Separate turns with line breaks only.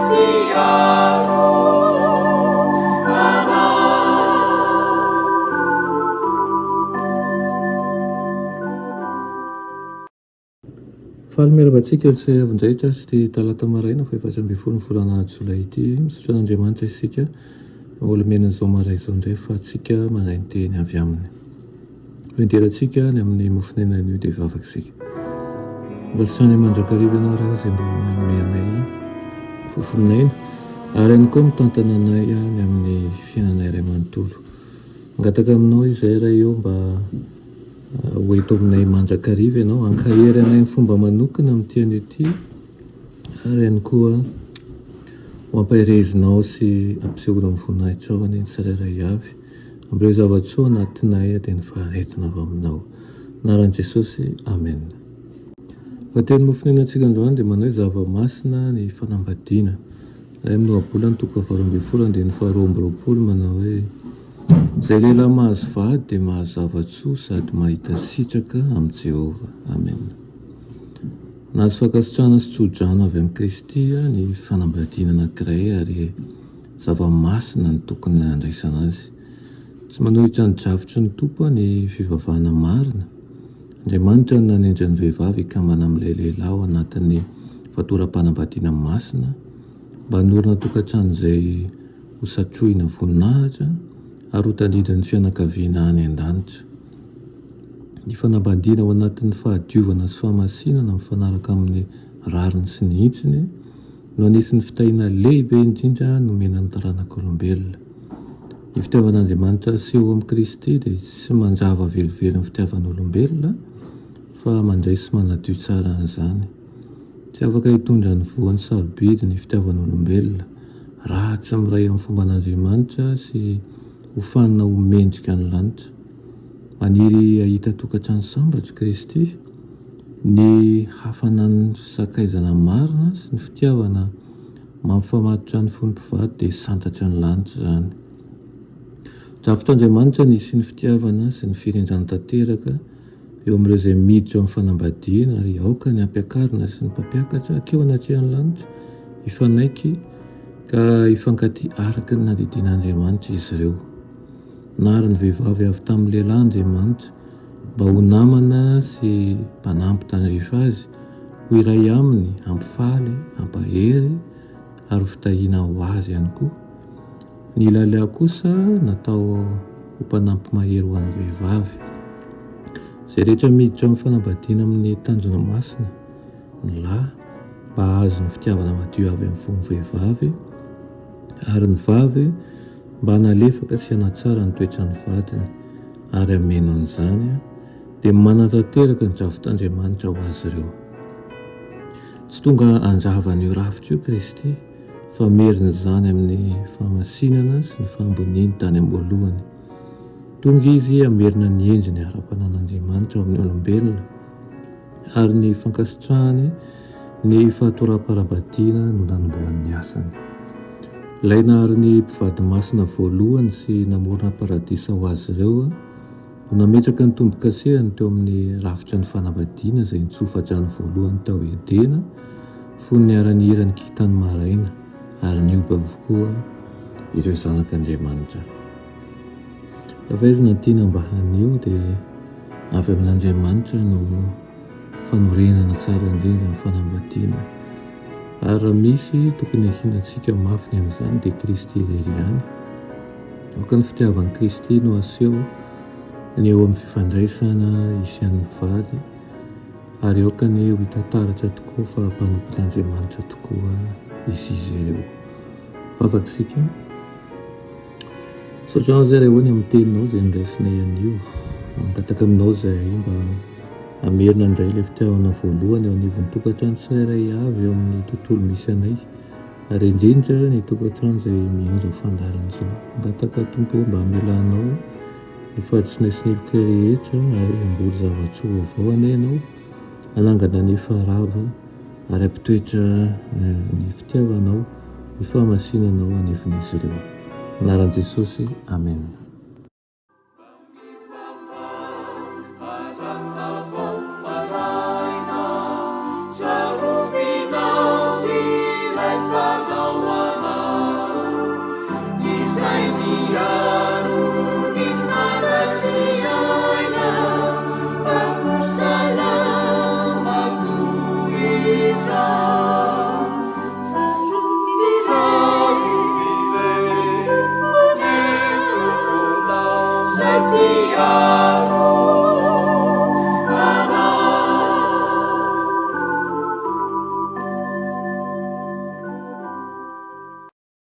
Mpiaro anay.
Faly miarahaba antsika ry tsirairay avy indray tratry ity talata maraina faha 14 ny volana jolay ity. Misaotra an'Andriamanitra isika mbola omena an'izao maray izao indray fa antsika mandray ny teny avy aminy. Midera antsika ny amin'ny mofon'aina anio dia hivavaka isika. Ankasitrahana mandrakariva ianao Ray izay mbola manome anay fofon'aina ary ihany koa mitantana anay ny amin'ny fiainanay iray manontolo. Mangataka aminao izay Ray eo mba Ho eto aminay mandrakariva Ianao, hankahery anay amin'ny fomba manokana amin'ity anio ity, ary ihany koa ho ampaherezinao sy ampisehoanao ny voninahitrao anie ny tsirairay avy. Amin'ireo zava-tsoa anatinay dia ny faharetana avy Aminao. Anaran'i Jesosy, Amena. Lohateny mofonenantsika androany dia manao hoe zava-masina ny fanambadiana. Ilay amin'ny ohabolana toko fahavalo ambin'ny folo andininy faharoa amby roapolo manao hoe. Izay lehilahy mahazo vady dia mahazo zava-tsoa sady mahita sitraka amin'i Jehovah. Amena. Nahazo fankasitrahana sy tso-drano avy amin'i Kristy ny fanambadiana anankiray ary zava-masina no tokony handraisana azy. Tsy manohitra ny drafitry ny Tompo ny fivavahana marina. Andriamanitra no nanendry ny vehivavy hikambana amin'ilay lehilahy ao anatin'ny fatoram-panambadiana masina mba hanorina tokantrano izay ho satrohina voninahitra ary ho tadidin'ny fianakaviana any an-danitra. Ny fanambadiana ao anatin'ny fahadiovana sy fahamasinana mifanaraka amin'ny rariny sy ny hitsiny no anisan'ny fitahiana lehibe indrindra nomena ny taranak'olombelona. Ny fitiavan'Andriamanitra aseho amin'i Kristy dia tsy mandrava velively ny fitiavan'olombelona fa mandray sy manadio tsara an'izany. Tsy afaka hitondra ny voany sarobidy ny fitiavan'olombelona raha tsy miray amin'ny fomban'Andriamanitra sy hofanina ho mendrika ny lanitra. Maniry hahita tokantrano sambatra i Kristy. Ny hafanan'ny fisakaizana marina sy ny fitiavana mampifamatotra ny fon'ny mpivady dia santatry ny lanitra izany. Drafitr'Andriamanitra ny hisian'ny fitiavana sy ny firindrany tanteraka eo amin'ireo izay miditra eo amin'ny fanambadiana ary aoka ny ampiakarina sy ny mpampiakatra hankeo anatrehan'ny lanitra hifanaiky ka hifankatia araka ny nandidian'Andriamanitra izy ireo. Nahary ny vehivavy avy tamin'ny lehilahy Andriamanitra mba ho namana sy mpanampy tandrify azy, ho iray aminy, hampifaly, hampahery ary ho fitahiana ho azy ihany koa. Ny laleha kosa natao ho mpanampy mahery ho an'ny vehivavy. Izay rehetra miditra amin'ny fanambadiana amin'ny tanjona masina, ny lahy, mba hahazo ny fitiavana madio avy amin'ny fon'ny vehivavy, ary ny vavy mba hanalefaka sy hanatsara ny toetran'ny vadiny ary hameno an'izany, dia manatanteraka ny drafitr'Andriamanitra ho azy ireo. Tsy tonga handrava an'io rafitra io Kristy. fa merina izany amin'ny fahamasinana sy ny fahamboniany tany am-boalohany. Tonga Izy hamerina ny endriny ara-panan'Andriamanitra ao amin'ny olombelona, ary ny fankasitrahany ny fahatoram-parabadiana no nanombohany ny asany. Ilay nahary ny mpivady masina voalohany sy namorona paradisa ho azy ireo, no nametraka ny tombo-kasehany teo amin'ny rafitry ny fanambadiana izay nitsofa-drano voalohany tao Edena fony niara-nihira ny kintan'ny maraina ary nihoby avokoa ireo zanak'Andriamanitra. Raha izy no tiana mba hanio dia avy amin'Andriamanitra no fanorenana tsara indrindra ny fanambadiana. Ary raha misy tokony hiankinantsika mafy ny amin'izany dia Kristy irery ihany. Aoka ny fitiavan'i Kristy no aseho ny eo amin'ny fifandraisana isian'ny vady, ary aoka anie ho hita taratra tokoa fa mpanompon'Andriamanitra tokoa izy izy ireo. Vavaka isika. Misaotra anao izay Ray ô ny amin'ny teninao izay noraisinay anio. Mangataka aminao izahay mba hamerina indray ilay fitiavana voalohany eo anivon'ny tokantrano tsirairay avy eo amin'ny tontolo misy anay. Ary indrindra ny tokantrano izay mihaino izao fandaharana izao. Mangataka Tompo ô mba hamelanao ny fahadisoanay sy ny heloka rehetra ary hamboly zava-tsoa vaovao anie Ianao, hanangana ny efa rava ary hampitoetra ny fitiavanao, ny fahamasinanao anivon'izy ireo. Anaran'i Jesosy, Amena.